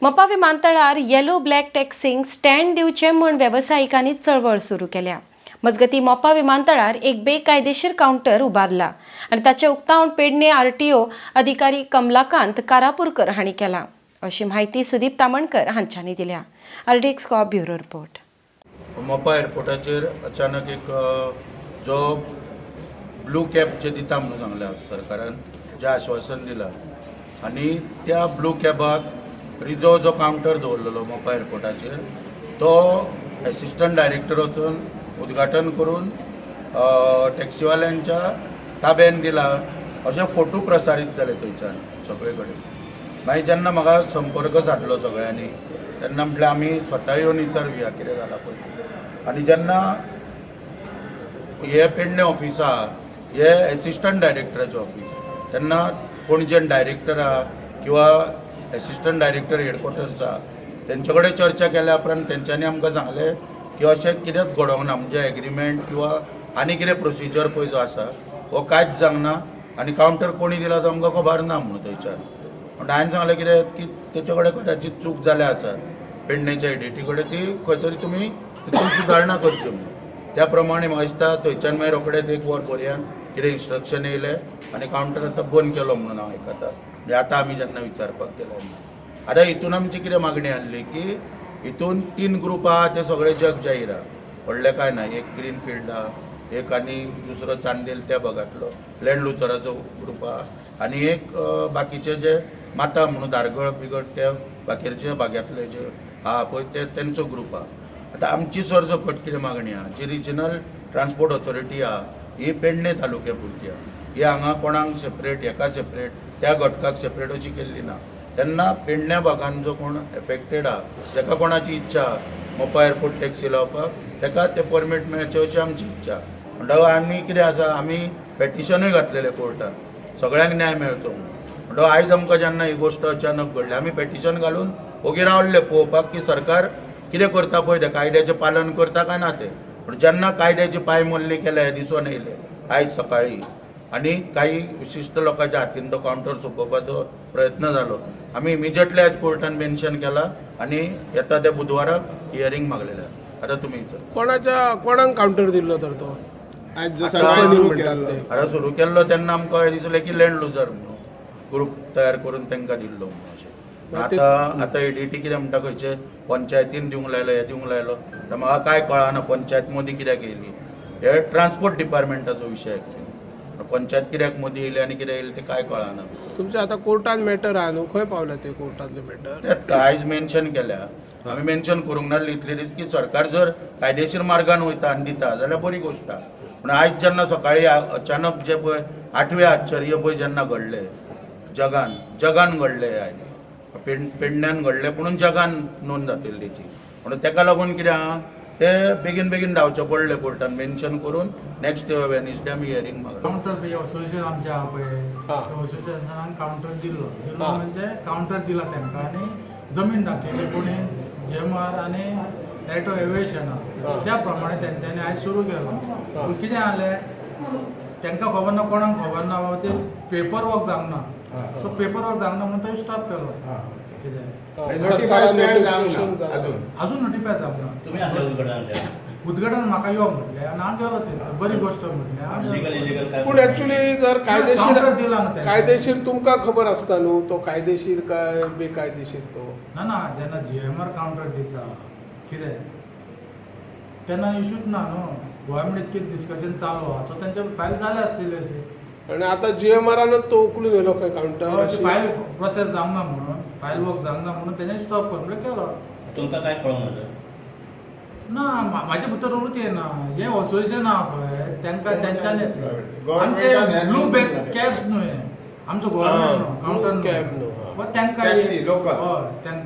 मोपा विमानतळार येलो black टॅक्सींक stand दिवचें म्हूण वेवसायिकांनी चळवळ सुरू केल्या. मजगतीं, मोपा विमानतळार एक बेकायदेशीर कावंटर उबारला आनी ताचें उक्तावण पेडणे आरटीओ अधिकारी कमलाकांत कारापूरकर हांणी केलां, अशी म्हायती सुदीप तामणकर हांच्यांनी दिल्या. आरडीएक्स कॉप, ब्युरो रिपोर्ट. मोपा एअरपोर्टाचेर अचानक एक जो ब्लू कॅब जे दिता म्हणून सांगल्या सरकारान, जें आश्वासन दिलां आनी त्या ब्लू कॅबाक रिजो जो कावंटर दवरलेलो मोपा एअरपोर्टाचेर, तो एसिस्टंट डायरेक्टर वचून उद्घाटन करून टॅक्सीवाल्यांच्या ताब्यान दिला, अशे फोटो प्रसारीत जाले थंयच्यान सगळे कडेन. मागीर जेन्ना म्हाका संपर्क सादलो सगळ्यांनी, तेन्ना म्हटलें आमी स्वता येवन विचारुया कितें जालां पळय. आनी जेन्ना हे पेडणे ऑफिस आहा, हे एसिस्टंट डायरेक्टराचें ऑफिस, तेन्ना पणजेन डायरेक्टर आहा किंवा एसिस्टंट डायरेक्टर हेडक्वॉर्टर्स आहा, तेंचे कडेन चर्चा केल्या उपरांत तेंच्यांनी आमकां सांगलें की अशें कितेंच घडोवंक ना, म्हणजे एग्रीमेंट किंवा आनी कितें प्रोसिजर पळय जो आसा हो कांयच जावंक ना आनी कावंटर कोणी दिला तो आमकां खबर ना म्हणून थंयच्यान. म्हणटा हांवें सांगलें कितें की तेचे कडेन कदाचीत चूक जाल्या आसत पेडणेच्या एडीटी कडेन, ती खंय तरी तुमी तितून सुदारणा करची म्हणून. त्या प्रमाणे म्हाका दिसता थंयच्यान मागीर रोखडेच एक वर भरयान कितें इन्स्ट्रक्शन येयलें आनी कावंटर आतां बंद केलो म्हणून हांव आयकता. म्हणजे आतां आमी जेन्ना विचारपाक गेले तेन्ना, आतां हितून आमची कितें मागणी आहली की हितून तीन ग्रुप आहा, ते सगळे जग जाहीर आहा, व्हडलें कांय ना. एक ग्रीन फिल्ड आहा एक, आनी दुसरो चांदेल त्या भागांतलो लँड लुजराचो ग्रुप आहा आनी एक बाकीचे जे माता म्हणून धारगळ बिगड त्या बाकीचे भागांतले जे आहा पळय ते तेंचो ग्रुप आहा. आतां आमची सरसकट कितें मागणी आहा, जी रिजनल ट्रान्सपोर्ट ऑथॉरिटी आहा ही पेडणे तालुक्या पुरती आहा. ही हांगा कोणाक सेपरेट, हेका सेपरेट, त्या घटकाक सेपरेट अशी केल्ली ना. तेन्ना पेडण्या भागान जो कोण एफेक्टेड आहा, जाका कोणाची इच्छा आहा मोपा एअरपोर्ट टॅक्सी लावपाक, ताका ते परमीट मेळचें अशी आमची इच्छा. म्हणटकच आनी कितें आसा, आमी पेटिशनूय घातलेलें कोर्टान सगळ्यांक न्याय मेळचो म्हणून. म्हणटकच आयज आमकां जेन्ना ही गोश्ट अचानक घडली, आमी पेटिशन घालून ओगी रावल्ले पळोवपाक की सरकार कितें करता पळय, तें कायद्याचें पालन करता काय ना तें. पूण जेन्ना कायद्याची पायमल्ली केल्या हें दिसून येयलें आयज सकाळी आनी काही विशिश्ट लोकांच्या हातीन तो कावंटर सोंपोवपाचो प्रयत्न जालो, आमी इमिजिएटली आयज कोर्टान मेन्शन केला आनी येता त्या बुधवाराक हियरींग मागलेलें. आतां तुमी विचार. कोणाच्या कोणाक कावंटर दिल्लो तर तो? आज जो आता सकाळी सुरू म्हणटात केल्लो. ते. आतां सुरू केल्लो तेन्ना आमकां दिसलें की लँड लुजर म्हणून ग्रुप तयार करून तांकां दिल्लो म्हणून अशें. आतां आतां एडीटी कितें म्हणटा, खंयचे पंचायतीन दिवंक लायलो, हें दिवंक लायलो, तर म्हाका कांय कळना पंचायत मदीं कित्याक येयली. हे ट्रान्सपोर्ट डिपार्टमेंटाचो विशय एक्चुअली, पंचायत कित्याक मदीं येयली आनी कितें येयलें तें कांय कळना. तुमचे आतां कोर्टान मॅटर आहा न्हू, खंय पावला ते कोर्टांतले मॅटर? ते आयज मेन्शन केल्या. आमी मेन्शन करूंक नासली इतली दीस की सरकार जर कायदेशीर मार्गान वयता आनी दिता जाल्यार बरी गोश्ट आहा. पूण आयज जेन्ना सकाळी अचानक जे पळय आठवें आश्चर्य पळय जेन्ना घडलें, जगान जगान घडलें, आयज पेडण्यान घडलें पुणून जगान नोंद जातली तेची. म्हणून तेका लागून कितें आहा, ते बेगीन बेगीन धांवचें पडलें कोर्टान मेन्शन करून नेक्स्ट वेनसडे आमी हियरींग मागलां. कावंटर पळय असोसिएशन आमचें आहा पळय, त्या असोसिएशनान कावंटर दिल्लो दिल्लो. म्हणजे कावंटर दिला तांकां आनी जमीन दाखयली कोणी, जीएमआर आनी डायरेक्टर ऑफ एविएशना. त्या प्रमाणे तेंच्यांनी आयज सुरू केलो. पूण कितें जालें, तांकां खबर ना, कोणाक खबर ना बाबा, ते पेपर वर्क जावंक ना. सो पेपर वर्क जावंक ना म्हणून तो स्टॉप केलो कितें. नोटिफाय स्टँड जावंक ना अजून. अजून नोटिफाय जावंक ना. तुम्ही आणले उद्घाटन? उद्घाटन म्हाका यो म्हटलें आनी हांव गेलो थंय, बरी गोश्ट म्हटलें, हांव लिगल गेलो. इलिगल काय? पूण एक्चुअली जर कावंटर कायदेशीर दिला न्हू तेंकां. कायदेशीर तुमकां खबर आसता न्हू तो कायदेशीर काय बेकायदेशीर तो? ना ना, जेन्ना जीएमआर कावंटर दिता कितें तेन्ना इशूच ना न्हू. गोव्हर्मेंट इतकें डिस्कशन चालू आहा, सो तेंचे फायल जाले आसतले अशें. आनी आतां जीएमआरानच तो उखलून येयलो खंय कावंटर? फायल प्रोसेस जावंक ना म्हणून, फायल वर्क जावंक ना म्हणून तेणें स्टॉप कर म्हणल्यार केलो. तुमकां काय कळोंक ना? ना, म्हाजे भितर रोलूच येना. हें असोसिएशन आहा पळय, तांकां तेंच्यांनी गव्हर्मेंटान आमचे हें ब्लू दिवंक बॅग ना ते. कॅब न्हू हें आमचो गव्हर्मेंट न्हू कावंटर कॅब न्हू, हा. तांकां टॅक्सी, लोकल. हय, तांकां.